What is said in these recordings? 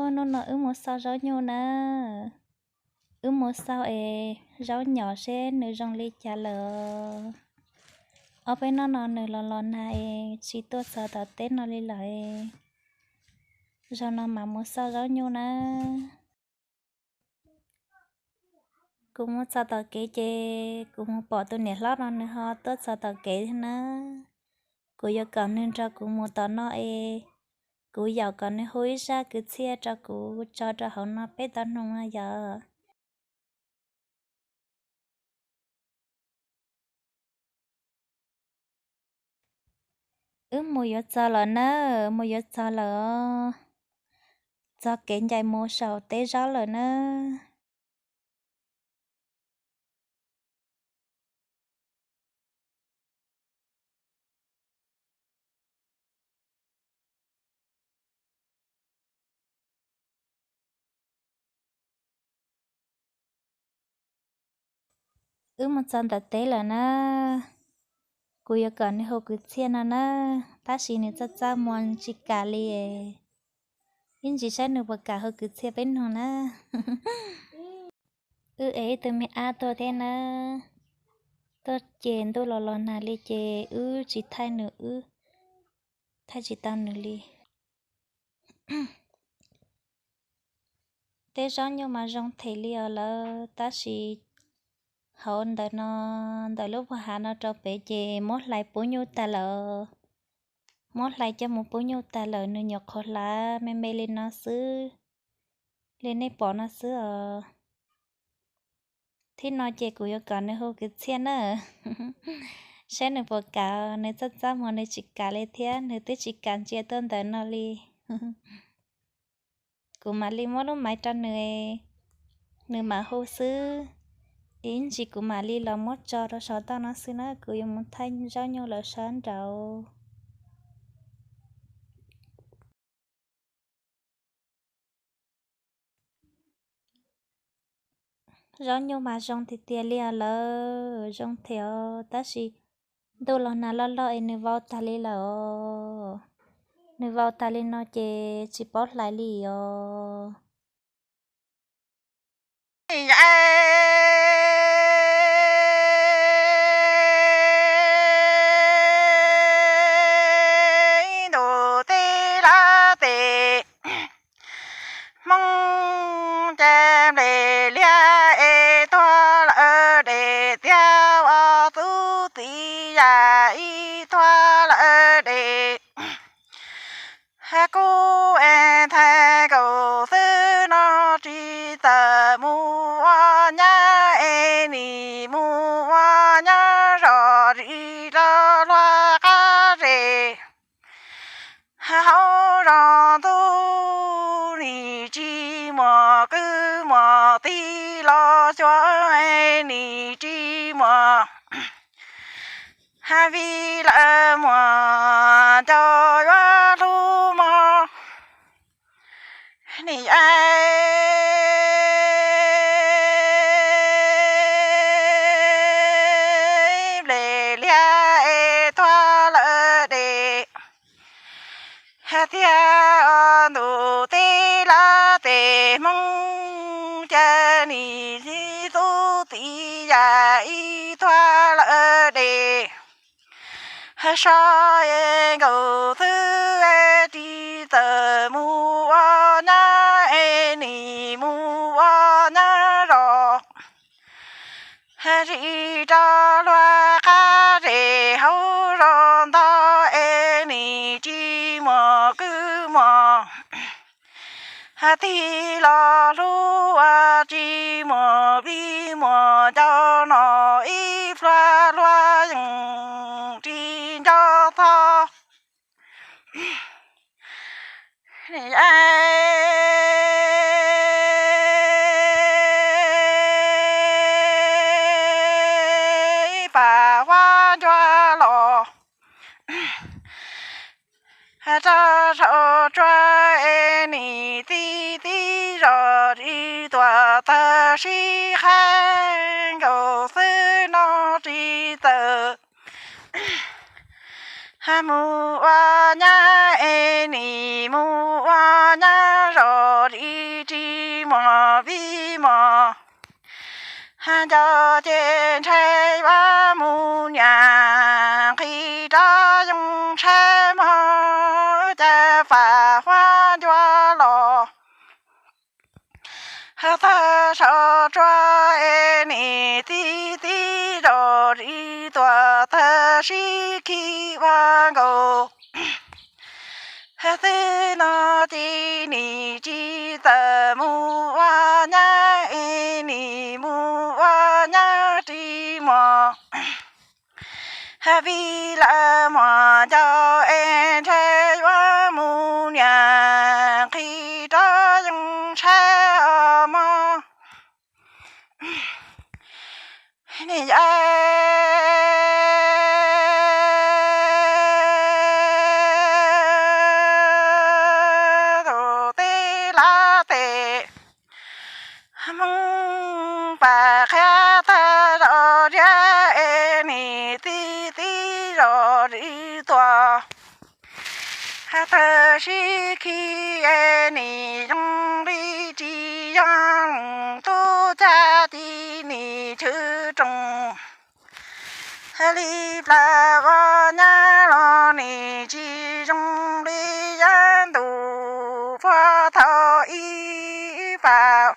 Hnub no wb mus xauj zaub nyuj na. Wb mus xauj es zaub nyom seb nws zoo li cas lawm. Ob peb hnub no nws los los nag es tsis tuaj txog tom teb no li lawm. Zaum no mas mus xauj zaub nyuj na. Kuv mus txog tom kev ces kuv mus pom tus niam hlob no nws ho tuaj txog tom kev thiab na. Kuv yuav kom nws nrog kuv mus tom no es kuv yaum kom nws hu ib zaj kwv txhiaj rau kuv tso rau hauv no peb tau mloog no yom. Wb mus yuav txog lawm na, mus yuav txog lawm os. Txog kev ncaim mus saum teb zaub lawm na. Wb mus txog ntawm teb lawm na. Kuv yuav kom nws hu kwv txhiaj no na, tab sis nws txaj txaj muag tsis kam li. Ib ntsis saib nws puas kam hu kwv txhiaj peb mloog na. Wb ev ib tug me ab tuaj thiab na. Tuaj ces ntuj los los nag li ces wb tsis thaij nws, wb thaij tsis tau nws li. Tej zaub nyuj mas zoo them li os lawm, tab sis hauv ntawm no, ntawm lub puag hav no rau pem ces muab hlais pub nyuj tag lawm. Muab hlais coj mus pub nyuj tag lawm, nws nyuam qhuav hlav me me li no xwb, li nej pom no xwb os. Thib no ces kuv yuav kom nws hu kwv txhiaj na, saib nws puas kam, nws txaj txaj muag nws tsis kam li thiab, nws twb tsis kam ntsia tuaj ntawm no li. Kuv mam li muab lub maiv rau nws, nws mam hu xwb. Ib ntsis kuv mam li los muab tso rau saum toj no xwb na, kuv yuav mus thaij zaub nyuj lawm sab nraud. Zaub nyuj mas zoo tiag tiag li os lawm, zoo them os, tab sis ntuj los nag loj loj es nws vau tag li lawm os. Nws vau tag li no ces tsis paub hlais li os. Ntuj teb lab tes, Hmoob ces nplej liab es tuag lawm dej, tiab ua tub txiv yam ib tuag lawm dej. Kuv es ntxhais nkaus xwb no tsis txawj mus ua nyab es nim mus ua nyab zos ris rau luag qab zes. Hauv zos ntuj nim tsis muaj kwv muaj tij los xyuas es nim tsis muaj vij lawm muaj cov yuav hlub mog. Nim nplej liab es tuag lawm dej, tiab ua ntuj teb lab tes, Hmoob ces nim tub txiv yam ib tuag lawm dej. Saib es nkaus xwb tsis txawj mus ua nyab es nim mus ua nyab zos ris rau luag qab zes. Hauv zos ntawd es nim tsis muaj kwv muaj tij los hlub, tsis muaj vij muaj ncaus no ib pluag luag yeej tsis nco txog. Pam huab ncua los rau saum tsua es nim txij tib zos ris tuam tawg sib qhaib nkaus xwb no tsis txawj mus ua nyab es nim mus ua nyab zos ib ris muag vij muag, ncau ces ntshai yuav mus niam nqhis rov yoo tshaib mog, cas fam huab ncua los tawg saum tsuag es nim tib tib zos ris tuam tag sib khi ua nkaus. Xwb no ces nim tsis txawm mus ua nyab es nim mus ua nyab ris muag vij lawm muag ncau es ntshai yuav mus niam nqhis rov yoo tshaib os mog. Nim ya tus teb lab tes, Hmoob Vam qhia tag zos ziab es nim tib tib zos ris tuam tag sib khi es nim zoo li tsis yog leej tub caj ces nim chwv roos li plaws ua nyab los nim tsis zoo li yab ntuj puag thaum ib pas.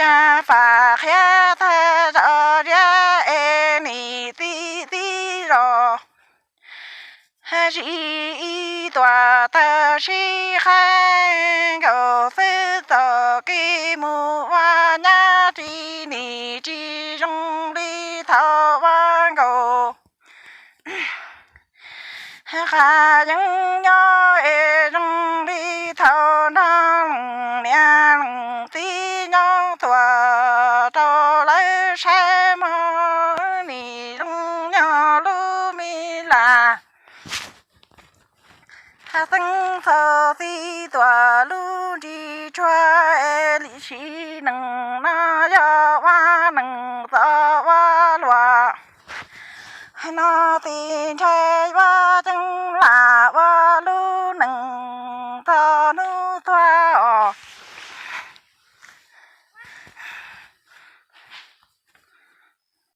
Cas fam qhia tag zos ziab es nim tib tib zos zis ib tuam tawg sib qhaib nkaus xwb txoj kev mus ua nyab ris nim tsis zoo li thaum ua nkaus. Qas yeeb nyob es zoo li thaum nrog leej niam leej txiv nyob tuam rau lawv saib mog, nim zoo nyob lub me las xeeb txhua txij tuam lub nrig tsuag es lim sis neej no yog ua neej txom ua luam no tis ntshai